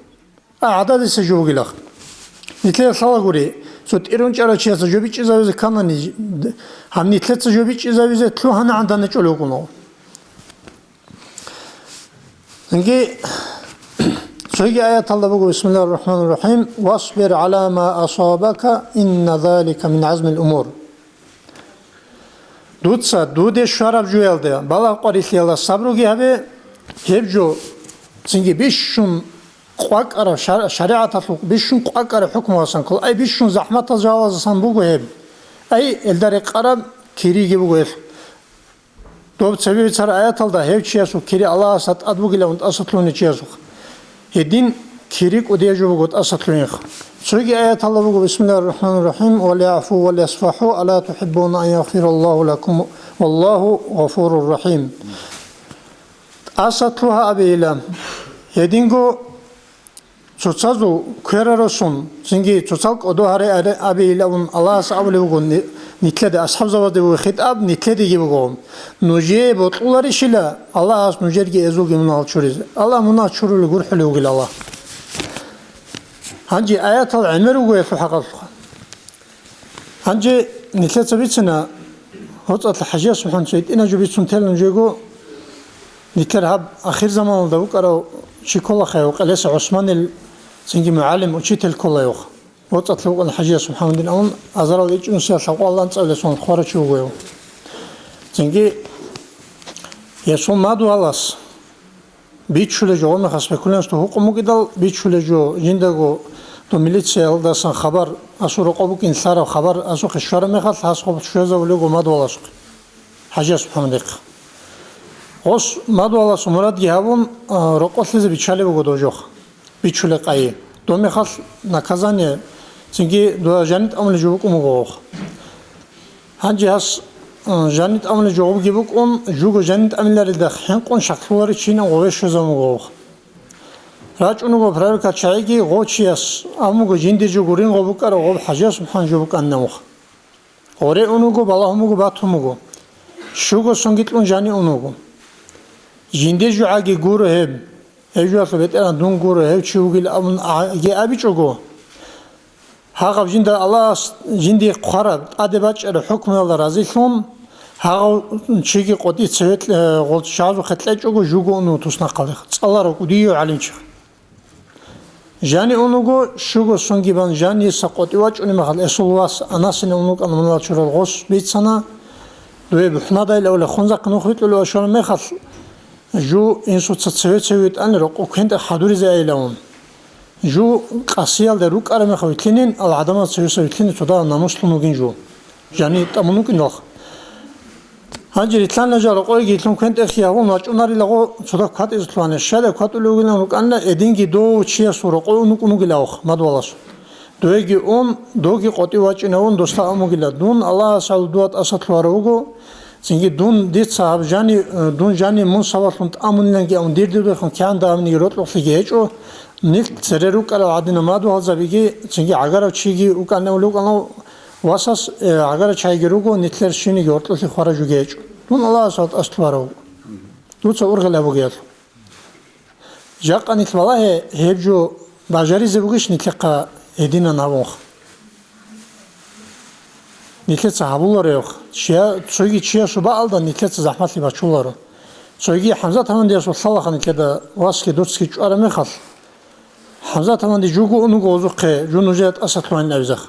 А, гӀададиса жо бугилах. Нилъеда лъалагури, цо тӀирунчӀарав чияса жо бичӀчӀизавизе кканани, гьаб нилъеца жо бичӀчӀизавизе лъугьана гӀандана чӀолев вукӀунаго. Цинги, цоги аяталда буго, бисмиллагьир рахӀманир рахӀим: «Васбир гӀала ма асабака, инна залика мин гӀазмил умур». Дуца дуде щвараб жоялда, балагь-къварилъиялда сабруги гьабе, гьеб жо цинги бищун къвакӀараб шар-, шаригӀаталъул бищун къвакӀараб хӀукмуялдасан ккола, ай бищун захӀматал жалаздасан буго гьеб, ай гьелда рекъараб кириги буго гьелъ. Доб цебе бицараб аяталда гьев чиясул кири Аллагьасда тӀад бугилан тӀаса лъугьунев чиясухъ. Гьедин кири кӀудияв жо буго тӀаса лъугьинха. Цоги аяталда буго, бисмиллагьир рахӀманир рахӀим: «Ва лияфу ва лиясфахӀу, ала тухӀиббуна ан ягъфираллагьу лакум, валлагьу гъафурур рахӀим». ТӀаса лъугьа абейила. Гьединго цоцазул кверарасун, цинги цоцал кӀодо гьаре аре-, абейилавун Аллагьас абулев вуго ни-, нилъеда, асхӀабзабазде буго хитӀаб, нилъедеги буго. Нужее бокьуларищила Аллагьас нужерги эзулги мунагьал чуризе? Аллагь мунагь чурулел гурхӀулев вугил Аллагь. Гьанже аятал гӀемер руго гьелъул хӀакъалъулъха. Гьанже нилъеца бицина, гьоцӀалъ ХӀажияс СубхӀан цо гьитӀина жо бицун телан жего, нилъер гьаб ахирзаманалда вукӀарав чи кколахъе, Къелеса ГӀусманил цинги мугӀалим, учитель кколайохъ. ГьоцӀалъ вукӀана ХӀажияс СубхӀамадин авун, азарал ичӀнусиялъ гьакъуал анцӀабилесун хварав чи вугояв. Цинги гьесул мадугьалас Бичулей жо гъомехалъ спекулянтго гьукъун букӀидал, бичулей жо жиндаго доб милициялдасан хабар, асул рокъоб букӀин лъараб хабар асухъе щвараб мехалъ, гьас гъоб щвезавулев гумад валасухъе, ХӀажияс МухӀаммадихъ. Гъос мад валас мурадги гьабун, а, рокъолъизе биччалеб буго дожохъ, бичулей къайи. Доб мехалъ наказание, цинги дова жаниб тӀамулей жо букӀун буго гъохъ. Гьанже гьас, э, жаниб тӀамулей жо гъобги букӀун, жуго жаниб тӀамиларелда хӀинкъун щаклъуларичинан гъове щвезабун буго. РачӀун вуго проверка чагӀиги, гъов чияс абун буго, жиндир жо гурин гъов букӀараб, гъоб ХӀажияс МухӀаммад жо букӀанин абухъ. Гъоре ун вуго, балагьун буго, батун буго. Щуго сонги кьун жанив ун вуго. Жиндир жо гӀаги гуро гьеб. Гьев жоялъул бетӀеран дун гуро, гьев чи вугил абун а-, гьеги абичӀого, гьагъаб жинда Аллагьас жиндие хъвараб, тӀаде бачӀараб хӀукмуялда разилъун, гьагъав чиги къотӀи цеве кье-, гъолчагӀазухъе кьечӀого жуго ун вуго туснахъалде, цӀаларав кӀудияв гӀалимчи. Жани ун вуго, щуго сонги бан, жаниса къотӀи вачӀунеб мехалъ, эсул вас Анасине ун вукӀана, мунагьал чурал гъос бицана, дуе бухӀнадайилан абулеб, хунзахъе нух витӀулев щвараб мехалъ, жу инсуца цеве-цеве витӀани, рокъов квен тӀехь хӀадуризе айилавун. Жу къасиялда рукӀараб мехалъ вилълъинин, ал гӀадамал цевеса вилълъине цодагьаб намуслъун вугин жу. Жани тӀамун вукӀиналъ. Гьанже рилълъана жал рокъойги лъун квен тӀехьги гьавун вачӀунарилаго цодагь кватӀизе лъугьана. Щайда кватӀулев вугилан рукӀана, эдинги дов чиясул рокъой ун вукӀун вугилавухъ, мад валас. Довеги ун, довги къотӀи вачӀинавун, досда абун бугила: «Дун Аллагьас гӀоло дуда тӀаса лъугьарав вуго, цинги дун дица гьаб жани, э, дун жани мун сабаблъун тӀамуниланги абун, дир дудехун кигӀан дагьабниги рокьукълъиги гьечӀо, нилъ цере рукӀарал гӀадинал мадугьалзабиги, цинги гӀагарав чиги вукӀана вукӀана, васас, э, гӀагарав чагӀиги руго, нилъер щиниги гьоркьулъе хвараб жоги гьечӀо. Дун Аллагьас гӀоло тӀаса лъугьарав вуго. Дуца ургъел абугеялъул». Жакъа нилъ балагье, гьеб жо бажаризе бугищ нилъехъа гьединан гьабунха? Нилъеца гьабуларевха, чия-, цоги чиясул бакӀалда нилъеца захӀмалъи бачуларо. Цоги ХӀамзат гьавандиясул лъалаха нилъеда васги дурцги чӀвараб мехалъ, ХӀамзат гьаванди жуго унуго гъозухъе, жо нужеда тӀаса лъугьанин абизаха.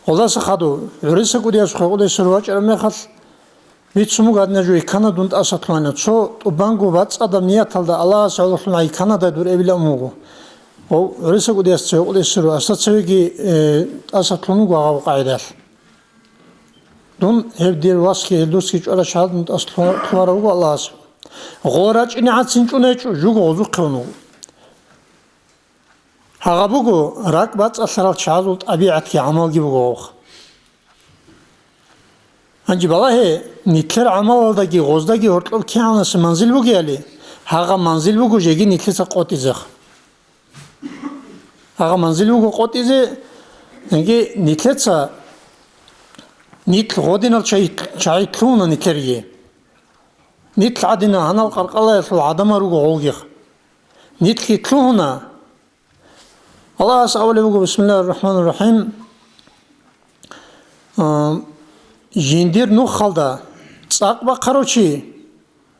Гъолдаса хадув, гӀуриса кӀудиясухъе къудесур вачӀараб мехалъ, бицун буго гьадинаб жо, иккана дун тӀаса лъугьанин. Цо тӀубанго бацӀцӀадаб нияталда Аллагьасе гӀололъун икканадай дур эбилан вуго. Гъов гӀуриса кӀудиясда цеве къудесур, асда цевеги, э, тӀаса лъун вуго гьав къагӀидалъ. Дун гьеб дир васги гьел дусги чӀварав чагьаз дун тӀаса лъугьа-, лъугьарав вуго Аллагьас. Гъо рачӀине гӀацин чӀун гьечӀо, жуго гъозухъе унуго. Гьагъа буго, ракӀ бацӀцӀалъарал чагӀазул тӀабигӀатги гӀамалги буго гъовха. Гьанже балагье, нилъер гӀамалалдаги гъоздаги гьоркьоб кигӀанасеб манзил бугеали, гьагъа манзил буго жеги нилъеца къотӀизеха. Гьагъа манзил буго къотӀизе, жеги нилъеца, нилъ гъодинал чагӀи-, чагӀи лъугьуна нилъерги. Нилъ гӀадина гьанал къаркъалаялъул гӀадамал руго гъолгих. Нилъги лъугьуна. Аллагьас абулеб буго, бисмиллагьир рахӀманир рахӀим, а, жиндир нухалда цӀакъ бахъарав чи,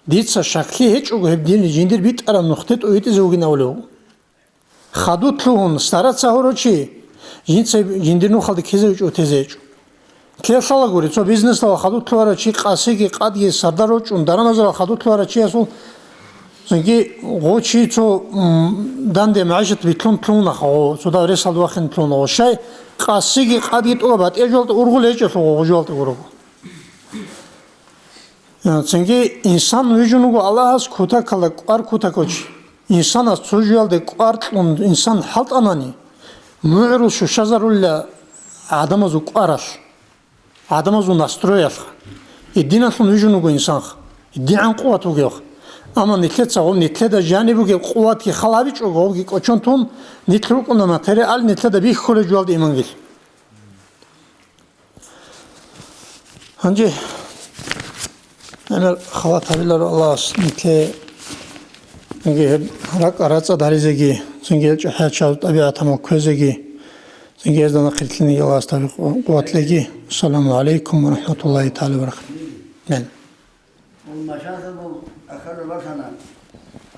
дица щаклъи гьечӀого гьеб дир жиндир битӀараб нухде тӀувитӀизе вугин абулеб буго. Хадув лъугьун, стараться гьорав чи, жинца жиндир нухалде ккезе гьечӀо, тезе гьечӀо. Ккелъала гури, цо бизнесалъ хадув лъугьарав чи, къасиги къадги сардар рочӀун, дарамазалъ хадув лъугьарав чиясул цинги гъо чи цо, м, данде магӀишат битлъун лъугьунаха, гъо, цо дагь ресалда вахине лъугьуна гъо. Щай къасиги къадги тӀула батӀияб жоялда ургъул гьечӀелъул гъо, гъо жоялда гурого. Цинги инсан вижун вуго Аллагьас кутакалда кӀвар кутакав чи. Инсанас цо жуялде кӀвар кьун инсан хӀалтӀанани, мугӀрул щущазарулла гӀадамазул кӀваралъ, гӀадамазул настроялъ. Гьединалъун вижун вуго инсанха, гьедигӀан къуват бугевха. Амма нилъеца гъов нилъеда жаниб бугеб къуватги хал гьабичӀого, гъовги кӀочон тун, нилъ рукӀуна материал, нилъеда бихьулеб жуялда имангил. Гьанже гӀемер халат гьабиларо Аллагьас нилъее, цинги гьеб ракӀ рацӀцӀад гьаризеги, цинги гьел чӀухӀиячал тӀабигӀат гьамал кквезеги, цинги гьезда нахъ рилълъинеги Аллагьас тавфикъ къуват лъеги. Ассаламу гӀалайкум ва рахӀматуллагьи тагӀала ва баракатугьу. Амин. Гьеб машгьалъабал ахада бахъана,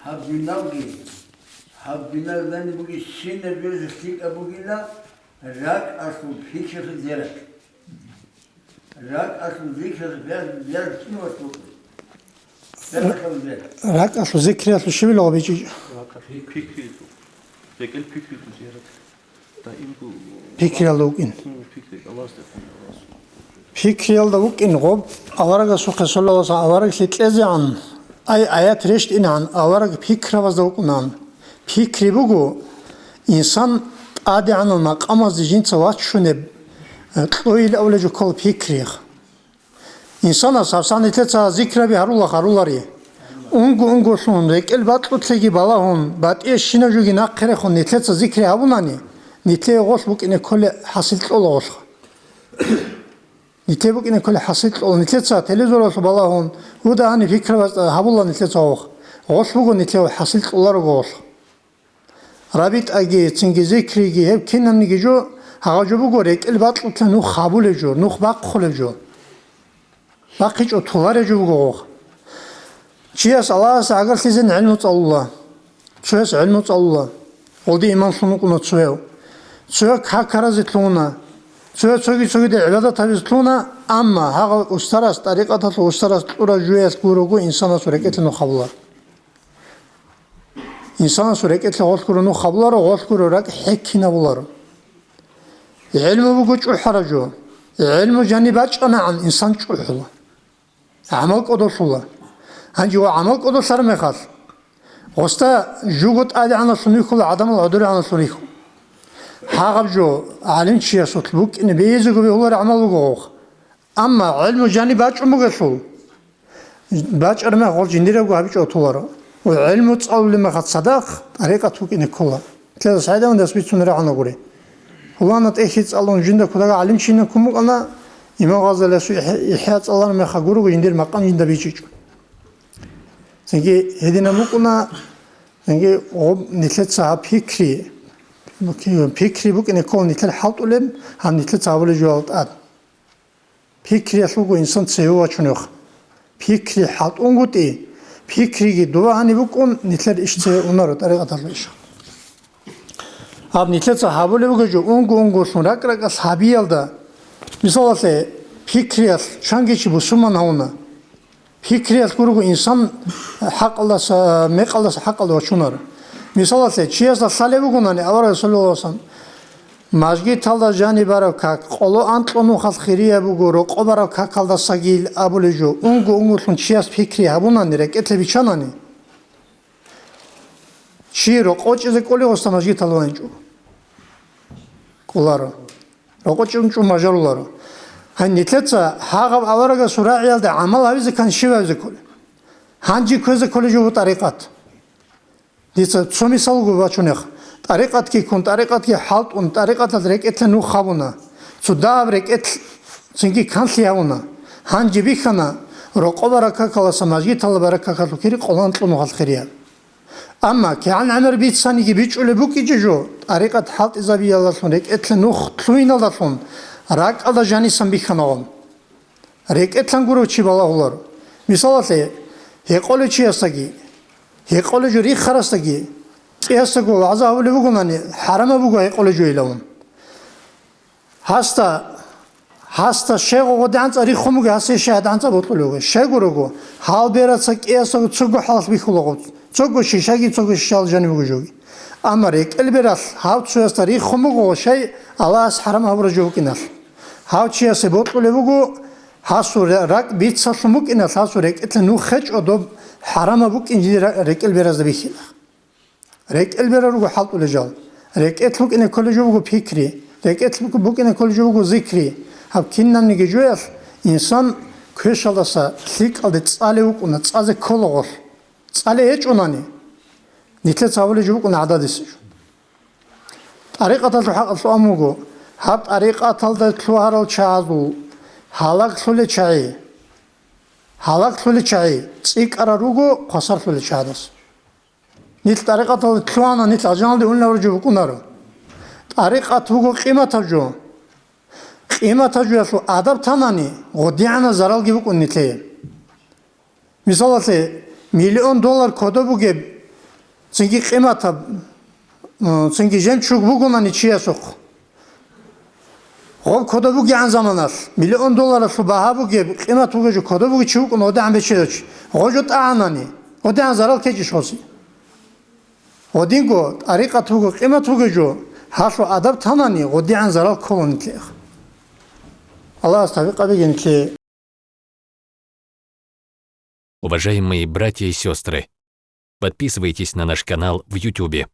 гьаб дуниялги, гьаб дуниялда бугебщинаб жо лъикӀаб бугила, ракӀалъул пикру зерат. РакӀалъул зикру зерат, зерат киналъул? РакӀалъул зерат. РакӀалъул зикриялъул щибила гъобичӀичӀ? Пикру. РекӀел пикру зерат. Даимго пикриялда вукӀин. Пикри, Аллагьасде хъума, Аллагьас. Пикриялда вукӀин гъоб аварагасухъе, саллаллагьу гӀалайгьи ва саллам, авараглъи кьезегӀан, ай, аят рещтӀинегӀан, авараг пикрабазда вукӀунан. Пикри буго, инсан тӀадегӀанал макъамазде жинца вачунеб, э, кьойилавлеб жо ккола пикри. Инсанас гьабсагӀат нилъеца зикраби гьарула, гьарулари. Унго-унголъун, рекӀел бакьулъеги балагьун, батӀиящинаб жоги нахъе рехун нилъеца зикри гьабунани, нилъее гъолъ букӀине кколеб хӀасил кьола гъолъ. Нилъее букӀине кколеб хӀасил кьола. Нилъеца телевизоралъув балагьун, гьуда гьаниб пикрабаз гьабула нилъеца гъолъ. Гъолъ буго нилъее хӀасил кьоларого гъолъ. РабитӀаги, цинги зикриги, гьеб кинабниги жо, гьагъа жо буго рекӀел бакьулъа нух гьабулеб жо, нух бахъулеб жо. БахъичӀо толареб жо буго гъо. Чияс Аллагьасда гӀагарлъизен гӀелму цӀалула. Цояс гӀелму цӀалула. Гъолде иманлъун вукӀуна цояв. Цояв какаразе лъугьуна. Цояв цоги-цогида гӀибадат гьабизе лъугьуна, амма гьагъав устарас, тӀарикъаталъул устарас кьураб жоялъ гурого инсанасул рекӀелъе нух гьабулар. Инсанасул рекӀелъе гъолъ гуро нух гьабуларо, гъолъ гуро ракӀ хӀеккинабуларо. ГӀелму буго чӀухӀараб жо. ГӀелму жаниб бачӀанагӀан инсан чӀухӀула. ГӀамал кӀодолъула. Гьанже ва гӀамал кӀодолъараб мехалъ, гъосда жуго тӀадегӀанлъун вихьула, гӀадамал гӀодорегӀанлъун вихьула. Гьагъаб жо гӀалимчиясулъ букӀине бегьизего бегьулареб гӀамал буго гъов. Амма гӀелму жаниб бачӀун бугелъул, бачӀараб мехалъ гъол жиндирабго гьабичӀого толаро. Ва гӀелму цӀалулеб мехалъ цадахъ тӀарикъат букӀине ккола. Лъезас гӀадамаздас бицунеб рагӀана гури. Пуланна тӀехье цӀалун жинда кутакаб гӀалимчинаб ккун букӀана, Имам Гъазалиясул ИхӀя-, ИхӀя цӀалараб мехалъ гурого жиндир макъам жинда бичӀчӀичӀо. Цинги гьединаб букӀуна, цинги гъоб нилъеца гьаб пикри, пикри букӀине ккола нилъер хӀалтӀулеб, гьаб нилъеца гьабулеб жоялда тӀад. Пикриялъ вуго инсан цеве вачунев. Пикри хӀалтӀунгутӀи, пикриги дова гьаниб букӀун, нилъер иш цеве унаро, тӀарикъаталъул иш. Гьаб нилъеца гьабулеб буго жо унго-унгоялъун ракӀ-ракӀалъ гьабиялда, мисалалъе, пикриялъ чанги чи бусурман гьавуна. Пикриялъ гурого инсан хӀакъалдаса, мекъалдаса хӀакъалде вачунар. Мисалалъе, чиясда лъалеб бугонани, авараг саллаллагьу гӀалайгьи вассалам, мажгиталда жаниб бараб как, къоло анкьго нухалъ хирияб буго, рокъоб бараб какалдасагил абулеб жо, унго-унголъун чияс пикри гьабунани, рекӀелъе биччанани, чи рокъов чӀезе кӀолев гъосда мажгиталде ванчӀо. КӀоларо. Рокъов чӀун-чӀун бажаруларо. Гьаниб нилъеца гьагъаб аварагасул рагӀиялда гӀамал гьабизе ккани щиб гьабизе кколеб? Гьанже кквезе кколеб жо буго тӀарикъат. Дица цо мисалго бачунеха. ТӀарикъатги ккун, тӀарикъатги хӀалтӀун, тӀарикъаталъ рекӀелъе нух гьабуна. Цо дагьаб рекӀелъ цинги канлъи гьавуна. Гьанже бихьана, рокъоб бараб какалдаса мажгиталда бараб какалъул хири къоло анкьго нухалъ хирияб. Амма кигӀан гӀемер бицаниги бичӀчӀулеб букӀинчӀо жо, тӀарикъат хӀалтӀизабиялдалъун, рекӀелъе нух лъугьиналдалъун, ракӀалда жанисан бихьана гъоб. РекӀелъан гурев чи балагьуларо. Мисалалъе, гьекъолев чиясдаги, гьекъолеб жо рихарасдаги, кӀиясдаго вагӀза гьабулеб бугонани, хӀарамаб буго гьекъолеб жо илавун. Гьасда, гьасда щайго гъодигӀан цӀа риххун буго, гьасие щай гьадигӀан цӀа бокьулев буго. Щайгурого, гьал бераца кӀиясдаго цого хӀалалъ бихьула гъоб, цого шишаги, цого шишал жаниб буго жоги. Амма рекӀел бералъ гьав цоясда риххун буго, щай Аллагьас хӀарам гьабураб жо букӀиналъ. Гьав чиясе бокьулеб буго, гьасул ра-, ракӀ бицалъун букӀиналъ, гьасул рекӀелъе нух гьечӀо доб хӀарамаб букӀин жиндир ра-, рекӀел беразда бихьила. РекӀел берал руго хӀалтӀулел жал. РекӀелъ букӀине кколеб жо буго пикри, рекӀелъ бук-, букӀине кколеб жо буго зикри. Гьаб кинабниги жоялъ инсан квешалдаса лъикӀалде цӀалев вукӀуна, цӀазе ккола гъолъ. ЦӀале гьечӀонани, нилъеца гьабулеб жо букӀуна гӀададиса жо. ТӀарикъаталъул хӀакъалъулъ ан буго, гьаб тӀарикъаталда лъугьарал чагӀазул гьалаглъулел чагӀи, гьалаглъулел чагӀи цӀикӀкӀарал руго хвасарлъулел чагӀаздаса. Нилъ тӀарикъаталда лъугьана, нилъ алжаналде унел жо букӀунаро. ТӀарикъат буго къиматаб жо. Къиматаб жоялъул адаб танани, гъодигӀанаб заралги букӀун нилъее. Мисалалъе, миллион доллар кодоб бугеб, цинги къиматаб, м, цинги жемчуг бугонани чиясухъ. Гъоб кодоб бугегӀан заманалъ, миллион долларалъул багьа бугеб, къимат бугеб жо кодоб бугев чи вукӀун гъодигӀан бечедав чи. Гъо жо тӀагӀанани, гъодигӀан зарал ккечӀищ гъосе? Гъодинго тӀарикъат буго, къимат бугеб жо, гьалъул адаб танани, гъодигӀан зарал ккола нилъее. Аллагьас тавфикъ гьабеги нилъее. Уважаемые братья и сестры, подписывайтесь на наш канал в Ютубе.